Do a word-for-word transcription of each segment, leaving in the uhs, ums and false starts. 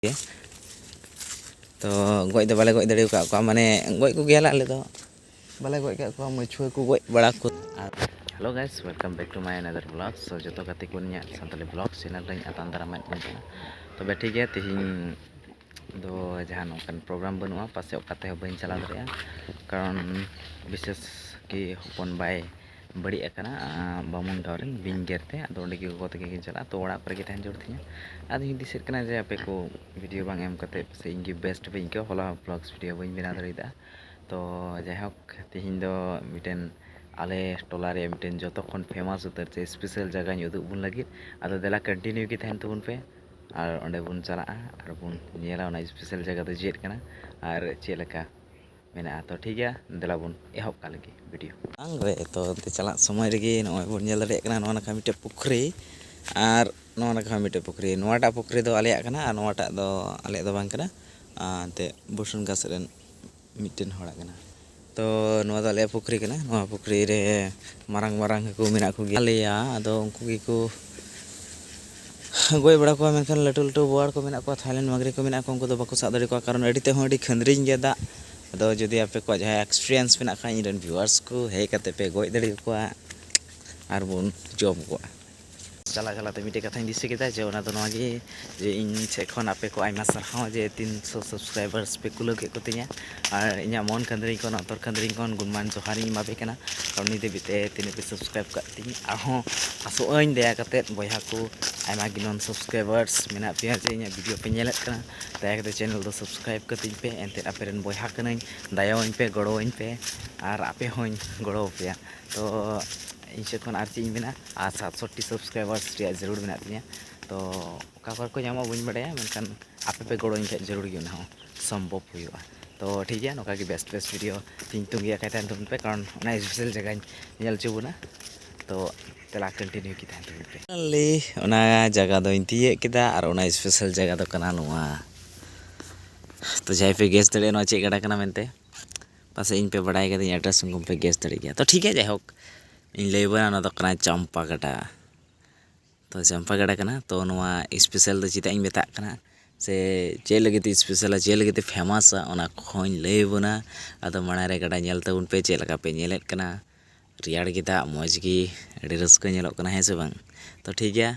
ᱜᱮ᱾ ᱛᱚ ᱜᱚᱡ ᱫᱚ ᱵᱟᱞᱮ ᱜᱚᱡ ᱫᱟᱲᱮ ᱟᱠᱟᱫ ᱠᱚᱣᱟ, ᱢᱟᱱᱮ ᱜᱚᱡ ᱠᱚᱜᱮᱭᱟᱞᱮ ᱟᱞᱮ ᱫᱚ, ᱵᱟᱞᱮ ᱜᱚᱡ ᱟᱠᱟᱫ ᱠᱚᱣᱟ, ᱢᱟᱹᱪᱷᱩᱣᱟᱹ ᱠᱚ ᱜᱚᱡ ᱵᱟᱲᱟ ᱠᱚ᱾ ᱟᱨ hello guys, welcome back to my another vlog. So ᱡᱚᱛᱚ ᱜᱟᱛᱮ ᱠᱚ ᱤᱧᱟᱹᱜ ᱥᱟᱱᱛᱟᱲᱤ vlog channel ᱨᱮᱧ ᱟᱛᱟᱝ ᱫᱟᱨᱟᱢᱮᱫ ᱵᱚᱱ ᱠᱟᱱᱟ᱾ ᱛᱚᱵᱮ ᱴᱷᱤᱠ ᱜᱮᱭᱟ, ᱛᱮᱦᱮᱧ ᱫᱚ ᱡᱟᱦᱟᱸ ᱱᱚᱝᱠᱟᱱ program ᱵᱟᱹᱱᱩᱜᱼᱟ, ᱯᱟᱥᱮᱡ ᱚᱠᱟ ᱛᱮᱦᱚᱸ ᱵᱟᱹᱧ ᱪᱟᱞᱟᱣ ᱫᱟᱲᱮᱭᱟᱜᱼᱟ, ᱠᱟᱨᱚᱱ ᱵᱤᱥᱮᱥ ᱠᱤ ᱦᱚᱯᱚᱱ ᱵᱟᱭ ᱵᱟᱹᱲᱤᱡ ᱟᱠᱟᱱᱟ, ᱟᱸ, ᱵᱟᱢᱩᱱ ᱜᱟᱶ ᱨᱮᱱ ᱵᱤᱧ ᱜᱮᱨ ᱛᱮ᱾ ᱟᱫᱚ ᱚᱸᱰᱮ ᱜᱮ ᱜᱚᱜᱚ ᱛᱟᱹᱠᱤᱱ ᱠᱤᱱ ᱪᱟᱞᱟᱜᱼᱟ, ᱛᱚ ᱚᱲᱟᱜ ᱠᱚᱨᱮ ᱜᱮ ᱛᱟᱦᱮᱱ ᱡᱟᱹᱨᱩᱲ ᱛᱤᱧᱟᱹ᱾ ᱟᱫᱚᱧ ᱦᱩᱫᱤᱥᱮᱫ ᱠᱟᱱᱟ ᱡᱮ ᱟᱯᱮ ᱠᱚ video ᱵᱟᱝ ᱮᱢ ᱠᱟᱛᱮ ᱥᱮ ᱤᱧ ᱜᱮ best ᱵᱟᱹᱧ ᱟᱹᱭᱠᱟᱹᱣᱟ, ᱦᱚᱞᱟ vlogs video ᱵᱟᱹᱧ ᱵᱮᱱᱟᱣ ᱫᱟᱲᱮᱭᱟᱫᱟ᱾ ᱛᱚ ᱡᱟᱭᱦᱳᱠ, ᱛᱮᱦᱮᱧ ᱫᱚ ᱢᱤᱫᱴᱮᱱ ᱟᱞᱮ ᱴᱚᱞᱟ ᱨᱮ ᱢᱤᱫᱴᱮᱱ ᱡᱚᱛᱚ ᱠᱷᱚᱱ famous ᱩᱛᱟᱹᱨ ᱥᱮ special ᱡᱟᱭᱜᱟᱧ ᱩᱫᱩᱜ ᱵᱚᱱ ᱞᱟᱹᱜᱤᱫ᱾ ᱟᱫᱚ ᱫᱮᱞᱟ continue ᱜᱮ ᱛᱟᱦᱮᱱ ᱛᱟᱵᱚᱱ ᱯᱮ, ᱟᱨ ᱚᱸᱰᱮ ᱵᱚᱱ ᱪᱟᱞᱟᱜᱼᱟ ᱟᱨ ᱵᱚᱱ ᱧᱮᱞᱟ ᱚᱱᱟ special ᱡᱟᱭᱜᱟ ᱫᱚ ᱪᱮᱫ ᱠᱟᱱᱟ ᱟᱨ ᱪᱮᱫ ᱞᱮᱠᱟ ᱢᱮᱱᱟᱜᱼᱟ᱾ ᱛᱚ ᱴᱷᱤᱠ ᱜᱮᱭᱟ, ᱫᱮᱞᱟ ᱵᱚᱱ ᱮᱦᱚᱵ ᱠᱟᱜ ᱞᱮᱜᱮ video᱾ ᱵᱟᱝ ᱨᱮ, ᱛᱚ ᱚᱱᱛᱮ ᱪᱟᱞᱟᱜ ᱥᱚᱢᱚᱭ ᱨᱮᱜᱮ ᱱᱚᱜᱼᱚᱭ ᱵᱚᱱ ᱧᱮᱞ ᱫᱟᱲᱮᱭᱟᱜ ᱠᱟᱱᱟ, ᱱᱚᱣᱟ ᱱᱟᱠᱷᱟ ᱢᱤᱫᱴᱮᱡ ᱯᱩᱠᱷᱨᱤ ᱟᱨ ᱱᱚᱣᱟ ᱱᱟᱠᱷᱟ ᱢᱤᱫᱴᱮᱡ ᱯᱩᱠᱷᱨᱤ᱾ ᱱᱚᱣᱟᱴᱟᱜ ᱯᱩᱠᱷᱨᱤ ᱫᱚ ᱟᱞᱮᱭᱟᱜ ᱠᱟᱱᱟ ᱟᱨ ᱱᱚᱣᱟᱴᱟᱜ ᱫᱚ ᱟᱞᱮᱭᱟᱜ ᱫᱚ ᱵᱟᱝ ᱠᱟᱱᱟ, ᱟᱨ ᱮᱱᱛᱮᱫ ᱵᱩᱥᱩᱱ ᱜᱷᱟᱥ ᱨᱮᱱ ᱢᱤᱫᱴᱮᱱ ᱦᱚᱲᱟᱜ ᱠᱟᱱᱟ᱾ ᱛᱚ ᱱᱚᱣᱟ ᱫᱚ ᱟᱞᱮᱭᱟᱜ ᱯᱩᱠᱷᱨᱤ ᱠᱟᱱᱟ᱾ ᱱᱚᱣᱟ ᱯᱩᱠᱷᱨᱤ ᱨᱮ ᱢᱟᱨᱟᱝ ᱢᱟᱨᱟᱝ ᱦᱟᱹᱠᱩ ᱢᱮᱱᱟᱜ ᱠᱚᱜᱮᱭᱟ᱾ ᱟᱞᱮᱭᱟ, ᱟᱫᱚ ᱩᱱᱠᱩ ᱜᱮᱠᱚ ᱜᱚᱡ ᱵᱟᱲᱟ ᱠᱚᱣᱟ, ᱢᱮᱱᱠᱷᱟᱱ ᱞᱟᱹᱴᱩ ᱞᱟᱹᱴᱩ ᱵᱳᱣᱟᱲ ᱠᱚ ᱢᱮᱱᱟᱜ ᱠᱚᱣᱟ, ᱛᱷᱟᱭᱞᱮᱱᱰ ᱢᱟᱜᱽᱨᱤ ᱠᱚ ᱢᱮᱱᱟᱜ ᱠᱚᱣᱟ, ᱩᱱᱠᱩ ᱫᱚ ᱵᱟᱠᱚ ᱥᱟᱵ ᱫᱟᱲᱮ ᱠᱚᱣᱟ, ᱠᱟᱨᱚᱱ ᱟᱹᱰᱤ ᱛᱮᱦᱚᱸ ᱟᱹᱰᱤ ᱠᱷᱟᱹᱱᱫᱽᱨᱤᱧ ᱜᱮᱭᱟ ᱫᱟᱜ᱾ ᱟᱫᱚ ᱡᱩᱫᱤ ᱟᱯᱮ ᱠᱚᱣᱟᱜ ᱡᱟᱦᱟᱸᱭ experience ᱢᱮᱱᱟᱜ ᱠᱷᱟᱱ, ᱤᱧ ᱨᱮᱱ viewers ᱠᱚ ᱦᱮᱡ ᱠᱟᱛᱮ ᱯᱮ ᱜᱚᱡ ᱫᱟᱲᱮ ᱟᱠᱚᱣᱟ ᱟᱨ ᱵᱚᱱ ᱡᱚᱢ ᱠᱚᱣᱟ᱾ ᱪᱟᱞᱟᱣ ᱪᱟᱞᱟᱣ ᱛᱮ ᱢᱤᱫᱴᱮᱡ ᱠᱟᱛᱷᱟᱧ ᱫᱤᱥᱟᱹ ᱠᱮᱫᱟ ᱡᱮ ᱚᱱᱟ ᱫᱚ ᱱᱚᱣᱟ ᱜᱮ, ᱡᱮ ᱤᱧ ᱥᱮᱫ ᱠᱷᱚᱱ ᱟᱯᱮ ᱠᱚ ᱟᱭᱢᱟ ᱥᱟᱨᱦᱟᱣ ᱡᱮ ᱛᱤᱱᱥᱚ subscribers ᱯᱮ ᱠᱩᱞᱟᱹᱣ ᱠᱮᱫ ᱠᱚ ᱛᱤᱧᱟ᱾ ᱟᱨ ᱤᱧᱟᱹᱜ ᱢᱚᱱ ᱠᱷᱟᱹᱱᱫᱽᱨᱤᱧ ᱠᱷᱚᱱ, ᱚᱱᱛᱚᱨ ᱠᱷᱟᱹᱱᱫᱽᱨᱤᱧ ᱠᱷᱚᱱ ᱜᱩᱱᱢᱟᱱ ᱡᱚᱦᱟᱨᱤᱧ ᱮᱢᱟ ᱯᱮ ᱠᱟᱱᱟ, ᱠᱟᱨᱚᱱ ᱱᱤᱛ ᱫᱷᱟᱹᱵᱤᱡ ᱛᱮ ᱛᱤᱱᱟᱹᱜ ᱯᱮ subscribe ᱠᱟᱜ ᱛᱤᱧ᱾ ᱟᱨᱦᱚᱸ ᱟᱥᱚᱜ ᱟᱹᱧ ᱫᱟᱭᱟ ᱠᱟᱛᱮᱫ ᱵᱚᱭᱦᱟ ᱠᱚ, ᱟᱭᱢᱟ ᱜᱮ non subscribers ᱢᱮᱱᱟᱜ ᱯᱮᱭᱟ ᱡᱮ ᱤᱧᱟᱹᱜ video ᱯᱮ ᱧᱮᱞᱮᱫ ᱠᱟᱱᱟ, ᱫᱟᱭᱟ ᱠᱟᱛᱮᱫ channel ᱫᱚ subscribe ᱠᱟᱹᱛᱤᱧ ᱯᱮ᱾ ᱮᱱᱛᱮᱫ ᱟᱯᱮ ᱨᱮᱱ ᱵᱚᱭᱦᱟ ᱠᱟᱹᱱᱟᱹᱧ, ᱫᱟᱭᱟᱣᱟᱹᱧ ᱯᱮ, ᱜᱚᱲᱚᱣᱟᱹᱧ ᱯᱮ, ᱟᱨ ᱟᱯᱮ ᱦᱚᱸᱧ ᱜᱚᱲᱚ ᱟᱯᱮᱭᱟ᱾ ᱛᱚ ᱤᱧ ᱥᱮᱫ ᱠᱷᱚᱱ ᱟᱨ ᱪᱮᱫ ᱤᱧ ᱢᱮᱱᱟ, ᱟᱨ ᱥᱟᱛᱥᱚᱴᱴᱤ subscribers ᱨᱮᱭᱟᱜ ᱡᱟᱹᱨᱩᱲ ᱢᱮᱱᱟᱜ ᱛᱤᱧᱟ᱾ ᱛᱚ ᱚᱠᱟ ᱠᱚᱨᱮ ᱠᱚ ᱧᱟᱢᱚᱜᱼᱟ ᱵᱟᱹᱧ ᱵᱟᱲᱟᱭᱟ, ᱢᱮᱱᱠᱷᱟᱱ ᱟᱯᱮ ᱯᱮ ᱜᱚᱲᱚᱧ ᱠᱷᱟᱡ ᱡᱟᱹᱨᱩᱲ ᱜᱮ ᱚᱱᱟ ᱦᱚᱸ ᱥᱚᱢᱵᱷᱚᱵ ᱦᱩᱭᱩᱜᱼᱟ᱾ ᱛᱚ ᱴᱷᱤᱠ ᱜᱮᱭᱟ, ᱱᱚᱝᱠᱟ ᱜᱮ best best video ᱛᱤᱧ ᱛᱩᱝᱜᱤ ᱟᱠᱟᱭ ᱛᱟᱦᱮᱱ ᱛᱟᱵᱚᱱ ᱯᱮ, ᱠᱟᱨᱚᱱ ᱚᱱᱟ special ᱡᱟᱭᱜᱟᱧ ᱧᱮᱞ ᱦᱚᱪᱚ ᱵᱚᱱᱟ᱾ ᱛᱚ ᱫᱮᱞᱟ continue ᱜᱮ ᱛᱟᱦᱮᱱ ᱛᱟᱵᱚᱱ ᱯᱮ᱾ Finally ᱚᱱᱟ ᱡᱟᱭᱜᱟ ᱫᱚᱧ ᱛᱤᱭᱟᱹᱜ ᱠᱮᱫᱟ, ᱟᱨ ᱚᱱᱟ special ᱡᱟᱭᱜᱟ ᱫᱚ ᱠᱟᱱᱟ ᱱᱚᱣᱟ᱾ ᱛᱚ ᱡᱟᱦᱟᱸᱭ ᱯᱮ guess ᱫᱟᱲᱮᱭᱟᱜᱼᱟ ᱱᱚᱣᱟ ᱪᱮᱫ ᱜᱟᱰᱟ ᱠᱟᱱᱟ ᱢᱮᱱᱛᱮ, ᱯᱟᱥᱮᱡ ᱤᱧ ᱯᱮ ᱵᱟᱲᱟᱭ ᱠᱟᱫᱤᱧ address, ᱩᱱᱠᱩ ᱯᱮ guess ᱫᱟᱲᱮᱭᱟᱜ ᱜᱮᱭᱟ᱾ ᱛᱚ ᱴᱷᱤᱠ ᱜᱮᱭᱟ, ᱡᱟᱭᱦᱳᱠ, ᱤᱧ ᱞᱟᱹᱭ ᱟᱵᱚᱱᱟ, ᱱᱚᱣᱟ ᱫᱚ ᱠᱟᱱᱟ ᱪᱟᱢᱯᱟ ᱜᱟᱰᱟ᱾ ᱛᱚ ᱪᱟᱢᱯᱟ ᱜᱟᱰᱟ ᱠᱟᱱᱟ᱾ ᱛᱚ ᱱᱚᱣᱟ special ᱫᱚ ᱪᱮᱫᱟᱜ ᱤᱧ ᱢᱮᱛᱟᱜ ᱠᱟᱱᱟ, ᱥᱮ ᱪᱮᱫ ᱞᱟᱹᱜᱤᱫ ᱛᱮ ᱥᱯᱮᱥᱟᱞᱟ, ᱪᱮᱫ ᱞᱟᱹᱜᱤᱫ ᱛᱮ ᱯᱷᱮᱢᱟᱥᱟ, ᱚᱱᱟ ᱠᱚᱦᱚᱧ ᱞᱟᱹᱭ ᱟᱵᱚᱱᱟ᱾ ᱟᱫᱚ ᱢᱟᱲᱟᱝ ᱨᱮ ᱜᱟᱰᱟ ᱧᱮᱞ ᱛᱟᱵᱚᱱ ᱯᱮ, ᱪᱮᱫ ᱞᱮᱠᱟ ᱯᱮ ᱧᱮᱞᱮᱫ ᱠᱟᱱᱟ᱾ ᱨᱮᱭᱟᱲ ᱜᱮ ᱫᱟᱜ, ᱢᱚᱡᱽ ᱜᱮ, ᱟᱹᱰᱤ ᱨᱟᱹᱥᱠᱟᱹ ᱧᱮᱞᱚᱜ ᱠᱟᱱᱟ, ᱦᱮᱸ ᱥᱮ ᱵᱟᱝ? ᱛᱚ ᱴᱷᱤᱠ ᱜᱮᱭᱟ,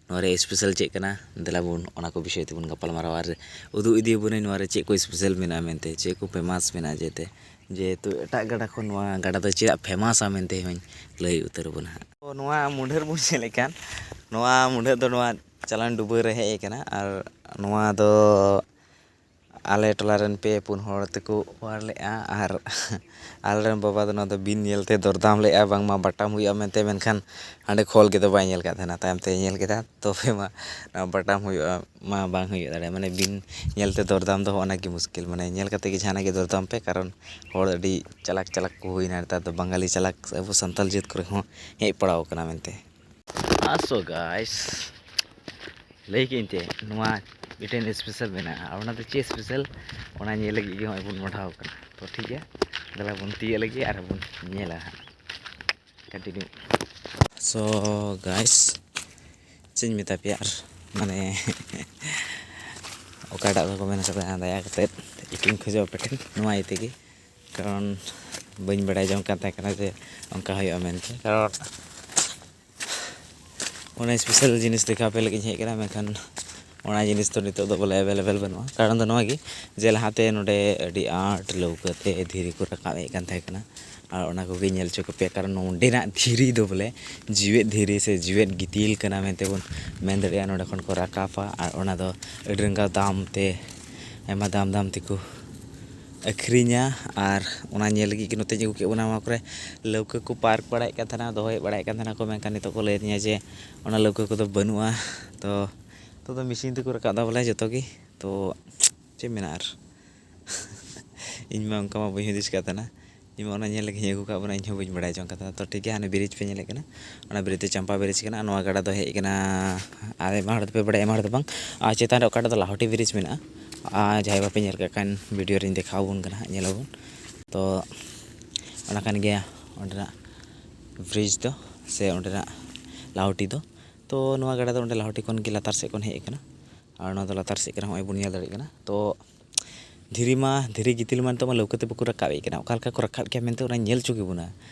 ᱱᱚᱣᱟ ᱨᱮ ᱥᱯᱮᱥᱟᱞ ᱪᱮᱫ ᱠᱟᱱᱟ, ᱫᱮᱞᱟ ᱵᱚᱱ ᱚᱱᱟ ᱠᱚ ᱵᱤᱥᱚᱭ ᱛᱮᱵᱚᱱ ᱜᱟᱯᱟᱞ ᱢᱟᱨᱟᱣᱟ ᱟᱨ ᱩᱫᱩᱜ ᱤᱫᱤᱭᱟᱵᱚᱱᱟᱹᱧ ᱱᱚᱣᱟ ᱨᱮ ᱪᱮᱫ ᱠᱚ ᱥᱯᱮᱥᱟᱞ ᱢᱮᱱᱟᱜᱼᱟ ᱢᱮᱱᱛᱮ, ᱪᱮᱫ ᱠᱚ ᱯᱷᱮᱢᱟᱥ ᱢᱮᱱᱟᱜᱼᱟ᱾ ᱡᱮᱛᱮ ᱡᱮᱦᱮᱛᱩ ᱮᱴᱟᱜ ᱜᱟᱰᱟ ᱠᱷᱚᱱ ᱱᱚᱣᱟ ᱜᱟᱰᱟ ᱫᱚ ᱪᱮᱫᱟᱜ ᱯᱷᱮᱢᱟᱥᱟ ᱢᱮᱱᱛᱮ ᱦᱚᱸᱧ ᱞᱟᱹᱭ ᱩᱛᱟᱹᱨ ᱟᱵᱚᱱᱟ ᱦᱟᱸᱜ᱾ ᱛᱚ ᱱᱚᱣᱟ ᱢᱩᱰᱷᱟᱹ ᱨᱮᱵᱚᱱ ᱧᱮᱞᱮᱫ ᱠᱟᱱ, ᱱᱚᱣᱟ ᱢᱩᱰᱷᱟᱹ ᱫᱚ ᱱᱚᱣᱟ ᱪᱟᱞᱟᱱ ᱰᱩᱵᱟᱹ ᱨᱮ ᱦᱮᱡ ᱟᱠᱟᱱᱟ ᱟᱨ ᱱᱚᱣᱟ ᱫᱚ ᱟᱞᱮ ᱴᱚᱞᱟ ᱨᱮᱱ ᱯᱮ ᱯᱩᱱ ᱦᱚᱲ ᱛᱮᱠᱚ ᱚᱣᱟᱨ ᱞᱮᱫᱼᱟ ᱟᱨ ᱟᱞᱮᱨᱮᱱ ᱵᱟᱵᱟ ᱫᱚ ᱱᱚᱣᱟ ᱫᱚ ᱵᱤᱱ ᱧᱮᱞᱛᱮ ᱫᱚᱨᱫᱟᱢ ᱞᱮᱫᱼᱟ, ᱵᱟᱝᱢᱟ ᱵᱟᱴᱟᱢ ᱦᱩᱭᱩᱜᱼᱟ ᱢᱮᱱᱛᱮ, ᱢᱮᱱᱠᱷᱟᱱ ᱦᱟᱸᱰᱮ ᱠᱷᱚᱞ ᱜᱮᱫᱚ ᱵᱟᱭ ᱧᱮᱞ ᱠᱟᱫ ᱛᱟᱦᱮᱱᱟ, ᱛᱟᱭᱚᱢ ᱛᱮ ᱧᱮᱞ ᱠᱮᱫᱟ᱾ ᱛᱚᱵᱮ ᱢᱟ ᱱᱚᱣᱟ ᱵᱟᱴᱟᱢ ᱦᱩᱭᱩᱜᱼᱟ ᱢᱟ ᱵᱟᱝ ᱦᱩᱭᱩᱜ ᱫᱟᱲᱮᱭᱟᱜᱼᱟ, ᱢᱟᱱᱮ ᱵᱤᱱ ᱧᱮᱞᱛᱮ ᱫᱚᱨᱫᱟᱢ ᱫᱚ ᱦᱚᱸᱜᱼᱚ ᱱᱟ ᱜᱮ ᱢᱩᱥᱠᱤᱞ, ᱢᱟᱱᱮ ᱧᱮᱞ ᱠᱟᱛᱮ ᱜᱮ ᱡᱟᱦᱟᱱᱟᱜ ᱜᱮ ᱫᱚᱨᱫᱟᱢ ᱯᱮ, ᱠᱟᱨᱚᱱ ᱦᱚᱲ ᱟᱹᱰᱤ ᱪᱟᱞᱟᱠ ᱪᱟᱞᱟᱠ ᱠᱚ ᱦᱩᱭᱱᱟ ᱱᱮᱛᱟᱨ ᱫᱚ, ᱵᱟᱝᱜᱟᱞᱤ ᱪᱟᱞᱟᱠ ᱟᱵᱚ ᱥᱟᱱᱛᱟᱲ ᱡᱟᱹᱛ ᱠᱚᱨᱮ ᱦᱚᱸ ᱦᱮᱡ ᱯᱟᱲᱟᱣ ᱟᱠᱟᱱᱟ ᱢᱮᱱᱛᱮ᱾ ᱟᱥᱚ ᱜᱟᱭᱥ, ᱞᱟᱹᱭ ᱠᱮᱫ ᱟᱹᱧ ᱛᱮ ᱱᱚᱣᱟ ᱢᱤᱫᱴᱮᱱ ᱥᱯᱮᱥᱟᱞ ᱢᱮᱱᱟᱜᱼᱟ, ᱟᱨ ᱚᱱᱟ ᱫᱚ ᱪᱮᱫ ᱥᱯᱮᱥᱟᱞ, ᱚᱱᱟ ᱧᱮᱞ ᱞᱟᱹᱜᱤᱫ ᱜᱮ ᱱᱚᱜᱼᱚᱭ ᱵᱚᱱ ᱢᱚᱰᱷᱟᱣ ᱠᱟᱱᱟ᱾ ᱛᱚ ᱴᱷᱤᱠ ᱜᱮᱭᱟ, ᱫᱮᱞᱟ ᱵᱚᱱ ᱛᱤᱭᱟᱹᱜ ᱞᱟᱹᱜᱤᱫ ᱟᱨ ᱵᱚᱱ ᱧᱮᱞᱟ ᱦᱟᱸᱜ᱾ ᱠᱚᱱᱴᱤᱱᱤᱭᱩ᱾ ᱥᱳ ᱜᱟᱭᱥ, ᱪᱮᱫ ᱤᱧ ᱢᱮᱛᱟ ᱯᱮᱭᱟ ᱟᱨ, ᱢᱟᱱᱮ ᱚᱠᱟᱴᱟᱜ ᱫᱚᱠᱚ ᱢᱮᱱ ᱠᱟᱫᱟ, ᱫᱟᱭᱟ ᱠᱟᱛᱮᱫ ᱤᱠᱟᱹᱧ ᱠᱷᱚᱡᱚᱜᱼᱟ ᱟᱯᱮ ᱴᱷᱮᱱ ᱱᱚᱣᱟ ᱤᱭᱟᱹ ᱛᱮᱜᱮ, ᱠᱟᱨᱚᱱ ᱵᱟᱹᱧ ᱵᱟᱲᱟᱭ ᱡᱚᱝ ᱠᱟᱱ ᱛᱟᱦᱮᱸ ᱠᱟᱱᱟ ᱡᱮ ᱚᱱᱠᱟ ᱦᱩᱭᱩᱜᱼᱟ ᱢᱮᱱᱛᱮ, ᱠᱟᱨᱚᱱ ᱚᱱᱟ ᱥᱯᱮᱥᱟᱞ ᱡᱤᱱᱤᱥ ᱫᱮᱠᱷᱟᱣ ᱯᱮ ᱞᱟᱹᱜᱤᱫ ᱤᱧ ᱦᱮᱡ ᱟᱠᱟᱱᱟ, ᱢᱮᱱᱠᱷᱟᱱ ᱚᱱᱟ ᱡᱤᱱᱤᱥ ᱫᱚ ᱱᱤᱛᱚᱜ ᱫᱚ ᱵᱚᱞᱮ ᱮᱵᱮᱞᱮᱵᱮᱞ ᱵᱟᱹᱱᱩᱜᱼᱟ᱾ ᱠᱟᱨᱚᱱ ᱫᱚ ᱱᱚᱣᱟ ᱜᱮ ᱡᱮ ᱞᱟᱦᱟᱛᱮ ᱱᱚᱰᱮ ᱟᱹᱰᱤ ᱟᱸᱴ ᱞᱟᱹᱣᱠᱟᱹ ᱛᱮ ᱫᱷᱤᱨᱤ ᱠᱚ ᱨᱟᱠᱟᱵ ᱦᱮᱡ ᱠᱟᱱ ᱛᱟᱦᱮᱸ ᱠᱟᱱᱟ, ᱟᱨ ᱚᱱᱟ ᱠᱚᱜᱮ ᱧᱮᱞ ᱦᱚᱪᱚ ᱠᱚᱯᱮ, ᱠᱟᱨᱚᱱ ᱱᱚᱰᱮᱱᱟᱜ ᱫᱷᱤᱨᱤ ᱫᱚ ᱵᱚᱞᱮ ᱡᱤᱣᱮᱫ ᱫᱷᱤᱨᱤ ᱥᱮ ᱡᱤᱣᱮᱫ ᱜᱤᱛᱤᱞ ᱠᱟᱱᱟ ᱢᱮᱱᱛᱮ ᱵᱚᱱ ᱢᱮᱱ ᱫᱟᱲᱮᱭᱟᱜᱼᱟ᱾ ᱱᱚᱰᱮ ᱠᱷᱚᱱ ᱠᱚ ᱨᱟᱠᱟᱵᱟ ᱟᱨ ᱚᱱᱟ ᱫᱚ ᱟᱹᱰᱤ ᱨᱟᱸᱜᱟᱣ ᱫᱟᱢ ᱛᱮ, ᱟᱭᱢᱟ ᱫᱟᱢ ᱫᱟᱢ ᱛᱮᱠᱚ ᱟᱹᱠᱷᱨᱤᱧᱟ᱾ ᱟᱨ ᱚᱱᱟ ᱧᱮᱞ ᱞᱟᱹᱜᱤᱫ ᱜᱮ ᱱᱚᱛᱮᱧ ᱟᱹᱜᱩ ᱠᱮᱫ ᱵᱚᱱᱟ᱾ ᱱᱚᱣᱟ ᱠᱚᱨᱮ ᱞᱟᱹᱣᱠᱟᱹ ᱠᱚ ᱯᱟᱨᱠ ᱵᱟᱲᱟᱭᱮᱫ ᱠᱟᱱ ᱛᱟᱦᱮᱱᱟ, ᱫᱚᱦᱚᱭᱮᱫ ᱵᱟᱲᱟᱭᱮᱫ ᱠᱟᱱ ᱛᱟᱦᱮᱱᱟ ᱠᱚ, ᱢᱮᱱᱠᱷᱟᱱ ᱱᱤᱛᱚᱜ ᱠᱚ ᱞᱟᱹᱭ ᱟᱹᱫᱤᱧᱟ ᱡᱮ ᱚᱱᱟ ᱞᱟᱹᱣᱠᱟᱹ ᱠᱚᱫᱚ ᱵᱟᱹᱱᱩᱜᱼᱟ᱾ ᱛᱚ ᱱᱤᱛᱚᱜ ᱫᱚ ᱢᱮᱥᱤᱱ ᱛᱮᱠᱚ ᱨᱟᱠᱟᱵ ᱮᱫᱟ ᱵᱚᱞᱮ ᱡᱚᱛᱚ ᱜᱮ᱾ ᱛᱚ ᱪᱮᱫ ᱢᱮᱱᱟ ᱟᱨ ᱤᱧ ᱢᱟ ᱚᱱᱠᱟ ᱢᱟ ᱵᱟᱹᱧ ᱦᱩᱫᱤᱥ ᱠᱟᱫ ᱛᱟᱦᱮᱱᱟ᱾ ᱤᱧ ᱢᱟ ᱚᱱᱟ ᱧᱮᱞ ᱞᱟᱹᱜᱤᱫ ᱤᱧ ᱟᱹᱜᱩ ᱠᱟᱜ ᱵᱚᱱᱟ, ᱤᱧ ᱦᱚᱸ ᱵᱟᱹᱧ ᱵᱟᱲᱟᱭ ᱡᱚᱝ ᱠᱟᱱ ᱛᱟᱦᱮᱱᱟ᱾ ᱛᱚ ᱴᱷᱤᱠ ᱜᱮᱭᱟ, ᱦᱟᱱᱮ ᱵᱨᱤᱡᱽ ᱯᱮ ᱧᱮᱞᱮᱫ ᱠᱟᱱᱟ, ᱚᱱᱟ ᱵᱨᱤᱡᱽ ᱫᱚ ᱪᱟᱢᱯᱟ ᱵᱨᱤᱡᱽ ᱠᱟᱱᱟ᱾ ᱱᱚᱣᱟ ᱜᱟᱰᱟ ᱫᱚ ᱦᱮᱡ ᱠᱟᱱᱟ, ᱟᱭᱢᱟ ᱦᱚᱲ ᱫᱚᱯᱮ ᱵᱟᱲᱟᱭᱟ, ᱟᱭᱢᱟ ᱦᱚᱲ ᱫᱚ ᱵᱟᱝ᱾ ᱟᱨ ᱪᱮᱛᱟᱱ ᱨᱮ ᱚᱠᱟᱴᱟᱜ ᱫᱚ ᱞᱟᱦᱚᱴᱤ ᱵᱨᱤᱡᱽ ᱢᱮᱱᱟᱜᱼᱟ, ᱟᱨ ᱡᱟᱦᱟᱸᱭ ᱵᱟᱯᱮ ᱧᱮᱞ ᱠᱟᱜ ᱠᱷᱟᱱ ᱵᱷᱤᱰᱤᱭᱳ ᱨᱤᱧ ᱫᱮᱠᱷᱟᱣ ᱟᱵᱚᱱ ᱠᱟᱱᱟ ᱦᱟᱸᱜ, ᱧᱮᱞ ᱟᱵᱚᱱ᱾ ᱛᱚ ᱚᱱᱟ ᱠᱟᱱ ᱜᱮᱭᱟ ᱚᱸᱰᱮᱱᱟᱜ ᱵᱨᱤᱡᱽ ᱫᱚ, ᱥᱮ ᱚᱸᱰᱮᱱᱟᱜ ᱞᱟᱦᱚᱴᱤ ᱫᱚ᱾ ᱛᱚ ᱱᱚᱣᱟ ᱜᱟᱰᱟ ᱫᱚ ᱚᱸᱰᱮ ᱞᱟᱦᱚᱴᱤ ᱠᱷᱚᱱ ᱜᱮ ᱞᱟᱛᱟᱨ ᱥᱮᱫ ᱠᱷᱚᱱ ᱦᱮᱡ ᱟᱠᱟᱱᱟ᱾ ᱟᱨ ᱱᱚᱣᱟ ᱫᱚ ᱞᱟᱛᱟᱨ ᱥᱮᱫ ᱠᱟᱱᱟ, ᱱᱚᱜᱼᱚᱭ ᱵᱚᱱ ᱧᱮᱞ ᱫᱟᱲᱮᱭᱟᱜ ᱠᱟᱱᱟ᱾ ᱛᱚ ᱫᱷᱤᱨᱤ ᱢᱟ, ᱫᱷᱤᱨᱤ ᱜᱤᱛᱤᱞ ᱢᱟ ᱱᱤᱛᱚᱜ ᱢᱟ ᱞᱟᱹᱣᱠᱟᱹ ᱛᱮ ᱵᱟᱠᱚ ᱨᱟᱠᱟᱵᱮᱫ ᱠᱟᱱᱟ, ᱚᱠᱟ ᱞᱮᱠᱟ ᱠᱚ ᱨᱟᱠᱟᱵ ᱠᱮᱭᱟ ᱢᱮᱱᱛᱮ ᱚᱱᱟ ᱧᱮᱞ ᱦᱚᱪᱚ ᱠᱮᱵᱚᱱᱟ᱾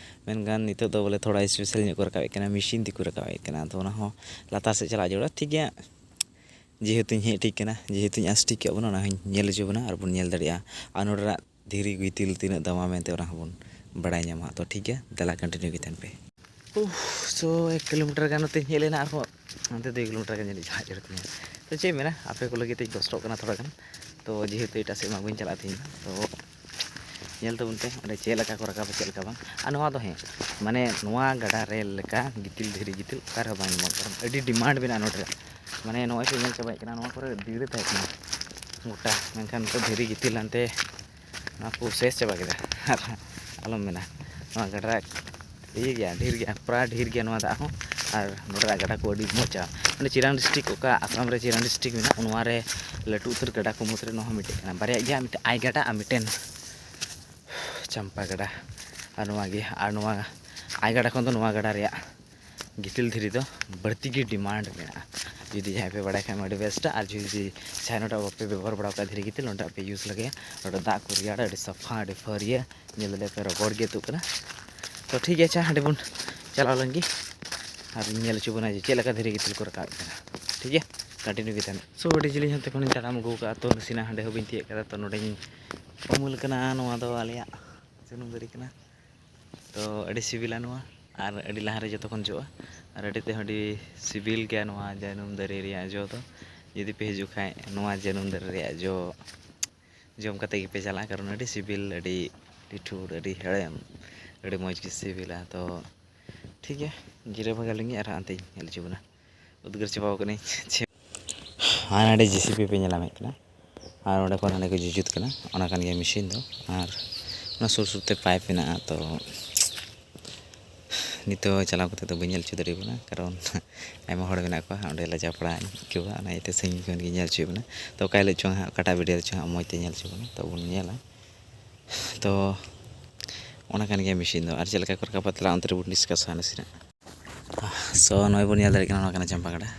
ᱢᱮᱱᱠᱷᱟᱱ ᱱᱤᱛᱚᱜ ᱫᱚ ᱵᱚᱞᱮ ᱛᱷᱚᱲᱟ ᱥᱯᱮᱥᱟᱞ ᱧᱚᱜ ᱠᱚ ᱨᱟᱠᱟᱵᱮᱫ ᱠᱟᱱᱟ, ᱢᱮᱥᱤᱱ ᱛᱮᱠᱚ ᱨᱟᱠᱟᱵᱮᱫ ᱠᱟᱱᱟ᱾ ᱛᱚ ᱚᱱᱟ ᱦᱚᱸ ᱞᱟᱛᱟᱨ ᱥᱮᱫ ᱪᱟᱞᱟᱜ ᱡᱟᱹᱨᱩᱲᱟ, ᱴᱷᱤᱠ ᱜᱮᱭᱟ᱾ ᱡᱮᱦᱮᱛᱩᱧ ᱦᱮᱡ ᱴᱷᱤᱠ ᱠᱟᱱᱟ, ᱡᱮᱦᱮᱛᱩᱧ ᱟᱸᱥ ᱴᱷᱤᱠ ᱠᱟᱜ ᱵᱚᱱᱟ, ᱚᱱᱟ ᱦᱚᱸᱧ ᱧᱮᱞ ᱦᱚᱪᱚ ᱵᱚᱱᱟ ᱟᱨ ᱵᱚᱱ ᱧᱮᱞ ᱫᱟᱲᱮᱭᱟᱜᱼᱟ᱾ ᱟᱨ ᱱᱚᱰᱮᱱᱟᱜ ᱫᱷᱤᱨᱤ ᱜᱤᱛᱤᱞ ᱛᱤᱱᱟᱹᱜ ᱫᱟᱢᱟ ᱢᱮᱱᱛᱮ ᱚᱱᱟ ᱦᱚᱸᱵᱚᱱ ᱵᱟᱲᱟᱭ ᱧᱟᱢᱟ᱾ ᱛᱚ ᱴᱷᱤᱠ ᱜᱮᱭᱟ, ᱫᱮᱞᱟ continue ᱜᱮ ᱛᱟᱦᱮᱱ ᱯᱮ᱾ ᱩᱦ, so ᱮᱠ ᱠᱤᱞᱳᱢᱤᱴᱟᱨ ᱜᱟᱱ ᱱᱚᱛᱮᱧ ᱦᱮᱡ ᱞᱮᱱᱟ, ᱟᱨᱦᱚᱸ ᱦᱟᱱᱛᱮ ᱫᱩᱭ ᱠᱤᱞᱳᱢᱤᱴᱟᱨ ᱜᱟᱱ ᱡᱟᱹᱱᱤᱡ ᱪᱟᱞᱟᱜ ᱡᱟᱹᱨᱩᱲ ᱛᱤᱧᱟᱹ᱾ ᱛᱚ ᱪᱮᱫ ᱮᱢ ᱢᱮᱱᱟ, ᱟᱯᱮ ᱠᱚ ᱞᱟᱹᱜᱤᱫ ᱛᱮᱧ ᱠᱚᱥᱴᱚᱜ ᱠᱟᱱᱟ ᱛᱷᱚᱲᱟ ᱜᱟᱱ᱾ ᱛᱚ ᱡᱮᱦᱮᱛᱩ ᱮᱴᱟᱜ ᱥᱮᱫ ᱢᱟ ᱵᱟᱹᱧ ᱪᱟᱞᱟᱜ ᱛᱤᱧ, ᱛᱚ ᱧᱮᱞ ᱛᱟᱵᱚᱱ ᱯᱮ ᱚᱸᱰᱮ ᱪᱮᱫ ᱞᱮᱠᱟ ᱠᱚ ᱨᱟᱠᱟᱵᱟ, ᱪᱮᱫ ᱞᱮᱠᱟ ᱵᱟᱝ᱾ ᱟᱨ ᱱᱚᱣᱟ ᱫᱚ ᱦᱮᱸ, ᱢᱟᱱᱮ ᱱᱚᱣᱟ ᱜᱟᱰᱟ ᱨᱮ ᱞᱮᱠᱟ ᱜᱤᱛᱤᱞ, ᱫᱷᱤᱨᱤ ᱜᱤᱛᱤᱞ ᱚᱠᱟ ᱨᱮᱦᱚᱸ ᱵᱟᱝ ᱧᱟᱢᱚᱜ, ᱠᱟᱨᱚᱱ ᱟᱹᱰᱤ demand ᱢᱮᱱᱟᱜᱼᱟ ᱱᱚᱰᱮ᱾ ᱢᱟᱱᱮ ᱱᱚᱜᱼᱚᱭ ᱯᱮ ᱧᱮᱞ ᱪᱟᱵᱟᱭᱮᱫ ᱠᱟᱱᱟ, ᱱᱚᱣᱟ ᱠᱚᱨᱮ ᱫᱷᱤᱨᱤ ᱛᱟᱦᱮᱸ ᱠᱟᱱᱟ ᱜᱚᱴᱟ, ᱢᱮᱱᱠᱷᱟᱱ ᱱᱤᱛᱚᱜ ᱫᱷᱤᱨᱤ ᱜᱤᱛᱤᱞ ᱦᱟᱱᱛᱮ ᱱᱚᱣᱟ ᱠᱚ ᱥᱮᱥ ᱪᱟᱵᱟ ᱠᱮᱫᱟ᱾ ᱟᱨ ᱟᱞᱚᱢ ᱢᱮᱱᱟ, ᱱᱚᱣᱟ ᱜᱟᱰᱟ ᱤᱭᱟᱹ ᱜᱮᱭᱟ, ᱰᱷᱮᱨ ᱜᱮᱭᱟ, ᱯᱨᱟᱭ ᱰᱷᱮᱨ ᱜᱮᱭᱟ ᱱᱚᱣᱟ ᱫᱟᱜ ᱦᱚᱸ᱾ ᱟᱨ ᱱᱚᱰᱮᱱᱟᱜ ᱜᱟᱰᱟ ᱠᱚ ᱟᱹᱰᱤ ᱢᱚᱡᱟ᱾ ᱢᱟᱱᱮ ᱪᱤᱨᱟᱝ district, ᱚᱠᱟ ᱟᱥᱟᱢ ᱨᱮ ᱪᱤᱨᱟᱝ district ᱢᱮᱱᱟᱜᱼᱟ, ᱱᱚᱣᱟ ᱨᱮ ᱞᱟᱹᱴᱩ ᱩᱛᱟᱹᱨ ᱜᱟᱰᱟ ᱠᱚ ᱢᱩᱫᱽᱨᱮ ᱱᱚᱣᱟ ᱦᱚᱸ ᱢᱤᱫᱴᱮᱡ ᱠᱟᱱᱟ᱾ ᱵᱟᱨᱭᱟ ᱜᱮᱭᱟ, ᱢᱤᱫᱴᱮᱱ ᱟᱭ ᱜᱟᱰᱟ ᱟᱨ ᱢᱤᱫᱴᱮᱱ ᱪᱟᱢᱯᱟ ᱜᱟᱰᱟ᱾ ᱟᱨ ᱱᱚᱣᱟ ᱜᱮ, ᱟᱨ ᱱᱚᱣᱟ ᱟᱭ ᱜᱟᱰᱟ ᱠᱷᱚᱱ ᱫᱚ ᱱᱚᱣᱟ ᱜᱟᱰᱟ ᱨᱮᱭᱟᱜ ᱜᱤᱛᱤᱞ ᱫᱷᱤᱨᱤ ᱫᱚ ᱵᱟᱹᱲᱛᱤ ᱜᱮ demand ᱢᱮᱱᱟᱜᱼᱟ᱾ ᱡᱩᱫᱤ ᱡᱟᱦᱟᱸᱭ ᱯᱮ ᱵᱟᱲᱟᱭ ᱠᱷᱟᱱ ᱢᱟ ᱟᱹᱰᱤ best ᱟ, ᱟᱨ ᱡᱩᱫᱤ ᱡᱟᱦᱟᱸᱭ ᱱᱚᱰᱮ ᱵᱟᱯᱮ ᱵᱮᱵᱚᱦᱟᱨ ᱵᱟᱲᱟ ᱟᱠᱟᱫ ᱫᱷᱤᱨᱤ ᱜᱤᱛᱤᱞ, ᱱᱚᱰᱮ ᱯᱮ use ᱞᱟᱜᱟᱭᱟ᱾ ᱱᱚᱰᱮ ᱫᱟᱜ ᱠᱚ ᱨᱮᱭᱟᱲᱟ, ᱟᱹᱰᱤ ᱥᱟᱯᱷᱟ, ᱟᱹᱰᱤ ᱯᱷᱟᱹᱨᱭᱟᱹ, ᱧᱮᱞ ᱫᱟᱲᱮᱭᱟᱜ ᱯᱮ ᱨᱚᱜᱚᱲ ᱜᱮ ᱟᱹᱛᱩᱜ ᱠᱟᱱᱟ᱾ ᱛᱚ ᱴᱷᱤᱠ ᱜᱮᱭᱟ, ᱟᱪᱪᱷᱟ, ᱦᱟᱸᱰᱮ ᱵᱚᱱ ᱪᱟᱞᱟᱣ ᱞᱮᱱ ᱜᱮ ᱟᱨ ᱧᱮᱞ ᱦᱚᱪᱚ ᱵᱚᱱᱟ ᱡᱮ ᱪᱮᱫ ᱞᱮᱠᱟ ᱫᱷᱤᱨᱤ ᱜᱤᱛᱤᱞ ᱠᱚ ᱨᱟᱠᱟᱵᱮᱫ ᱠᱟᱱᱟ᱾ ᱴᱷᱤᱠ ᱜᱮᱭᱟ, continue ᱜᱮ ᱛᱟᱦᱮᱱ᱾ So ᱟᱹᱰᱤ ᱡᱤᱞᱤᱧ ᱦᱟᱱᱛᱮ ᱠᱷᱚᱱᱤᱧ ᱛᱟᱲᱟᱢ ᱟᱹᱜᱩ ᱠᱟᱜᱼᱟ, ᱛᱚ ᱱᱟᱥᱮᱱᱟᱜ ᱦᱟᱸᱰᱮ ᱦᱚᱸ ᱵᱟᱹᱧ ᱛᱤᱭᱟᱹᱜ ᱠᱟᱫᱟ᱾ ᱛᱚ ᱱᱚᱰᱮᱧ ᱩᱢᱩᱞ ᱠᱟᱱᱟ, ᱱᱚᱣᱟ ᱫᱚ ᱟᱞᱮᱭᱟᱜ ᱡᱟᱹᱱᱩᱢ ᱫᱟᱨᱮ ᱠᱟᱱᱟ᱾ ᱛᱚ ᱟᱹᱰᱤ ᱥᱤᱵᱤᱞᱟ ᱱᱚᱣᱟ, ᱟᱨ ᱟᱹᱰᱤ ᱞᱟᱦᱟᱨᱮ ᱡᱚᱛᱚ ᱠᱷᱚᱱ ᱡᱚᱜᱼᱟ, ᱟᱨ ᱟᱹᱰᱤ ᱛᱮᱦᱚᱸ ᱟᱹᱰᱤ ᱥᱤᱵᱤᱞ ᱜᱮᱭᱟ ᱱᱚᱣᱟ ᱡᱟᱹᱱᱩᱢ ᱫᱟᱨᱮ ᱨᱮᱭᱟᱜ ᱡᱚ ᱫᱚ᱾ ᱡᱩᱫᱤ ᱯᱮ ᱦᱤᱡᱩᱜ ᱠᱷᱟᱡ, ᱱᱚᱣᱟ ᱡᱟᱹᱱᱩᱢ ᱫᱟᱨᱮ ᱨᱮᱭᱟᱜ ᱡᱚ ᱡᱚᱢ ᱠᱟᱛᱮ ᱜᱮᱯᱮ ᱪᱟᱞᱟᱜᱼᱟ, ᱠᱟᱨᱚᱱ ᱟᱹᱰᱤ ᱥᱤᱵᱤᱞ, ᱟᱹᱰᱤ ᱞᱤᱴᱷᱩᱨ, ᱟᱹᱰᱤ ᱦᱮᱲᱮᱢ, ᱟᱹᱰᱤ ᱢᱚᱡᱽ ᱜᱮ ᱥᱤᱵᱤᱞᱟ᱾ ᱛᱚ ᱴᱷᱤᱠ ᱜᱮᱭᱟ, ᱡᱤᱨᱟᱹᱣ ᱵᱷᱟᱜᱟᱣ ᱞᱮᱱᱜᱮ ᱟᱨ ᱦᱟᱱᱛᱮᱧ ᱧᱮᱞ ᱦᱚᱪᱚ ᱵᱚᱱᱟ᱾ ᱩᱫᱽᱜᱟᱹᱨ ᱪᱟᱵᱟᱣ ᱠᱟᱹᱱᱟᱹᱧ᱾ ᱟᱨ ᱱᱚᱰᱮ JCB ᱯᱮ ᱧᱮᱞ ᱧᱟᱢᱮᱫ ᱠᱟᱱᱟ, ᱟᱨ ᱚᱸᱰᱮ ᱠᱷᱚᱱ ᱦᱟᱸᱰᱮ ᱠᱚ ᱡᱩᱡᱩᱛ ᱠᱟᱱᱟ, ᱚᱱᱟ ᱠᱟᱱ ᱜᱮᱭᱟ ᱢᱮᱥᱤᱱ ᱫᱚ᱾ ᱟᱨ ᱚᱱᱟ ᱥᱩᱨ ᱥᱩᱨ ᱛᱮ pipe ᱢᱮᱱᱟᱜᱼᱟ, ᱛᱚ ᱱᱤᱛᱚᱜ ᱪᱟᱞᱟᱣ ᱠᱟᱛᱮ ᱫᱚ ᱵᱟᱹᱧ ᱧᱮᱞ ᱦᱚᱪᱚ ᱫᱟᱲᱮᱭᱟᱵᱚᱱᱟ, ᱠᱟᱨᱚᱱ ᱟᱭᱢᱟ ᱦᱚᱲ ᱢᱮᱱᱟᱜ ᱠᱚᱣᱟ, ᱚᱸᱰᱮ ᱞᱟᱡᱟᱣ ᱯᱟᱲᱟᱧ ᱟᱹᱭᱠᱟᱹᱣᱟ, ᱚᱱᱟ ᱤᱭᱟᱹᱛᱮ ᱥᱟᱺᱜᱤᱧ ᱠᱷᱚᱱ ᱜᱮ ᱧᱮᱞ ᱦᱚᱪᱚᱭᱮᱫ ᱵᱚᱱᱟ᱾ ᱛᱚ ᱚᱠᱟ ᱦᱤᱞᱳᱜ ᱪᱚᱝ ᱦᱟᱸᱜ ᱚᱠᱟᱴᱟᱜ video ᱨᱮᱪᱚ ᱦᱟᱸᱜ ᱢᱚᱡᱽ ᱛᱮ ᱧᱮᱞ ᱦᱚᱪᱚ ᱵᱚᱱᱟ, ᱛᱚ ᱵᱚᱱ ᱧᱮᱞᱟ᱾ ᱛᱚ ᱚᱱᱟ ᱠᱟᱱ ᱜᱮᱭᱟ ᱢᱮᱥᱤᱱ ᱫᱚ, ᱟᱨ ᱪᱮᱫ ᱞᱮᱠᱟ ᱠᱚ ᱨᱟᱠᱟᱵᱟ, ᱛᱟᱦᱞᱮ ᱚᱱᱛᱮ ᱨᱮᱵᱚᱱ discussᱟ ᱱᱟᱥᱮᱱᱟᱜ᱾ So ᱱᱚᱜᱼᱚᱭ ᱵᱚᱱ ᱧᱮᱞ ᱫᱟᱲᱮᱭᱟᱜ ᱠᱟᱱᱟ, ᱱᱚᱣᱟ ᱠᱟᱱᱟ ᱪᱟᱢᱯᱟ ᱜᱟᱰᱟ᱾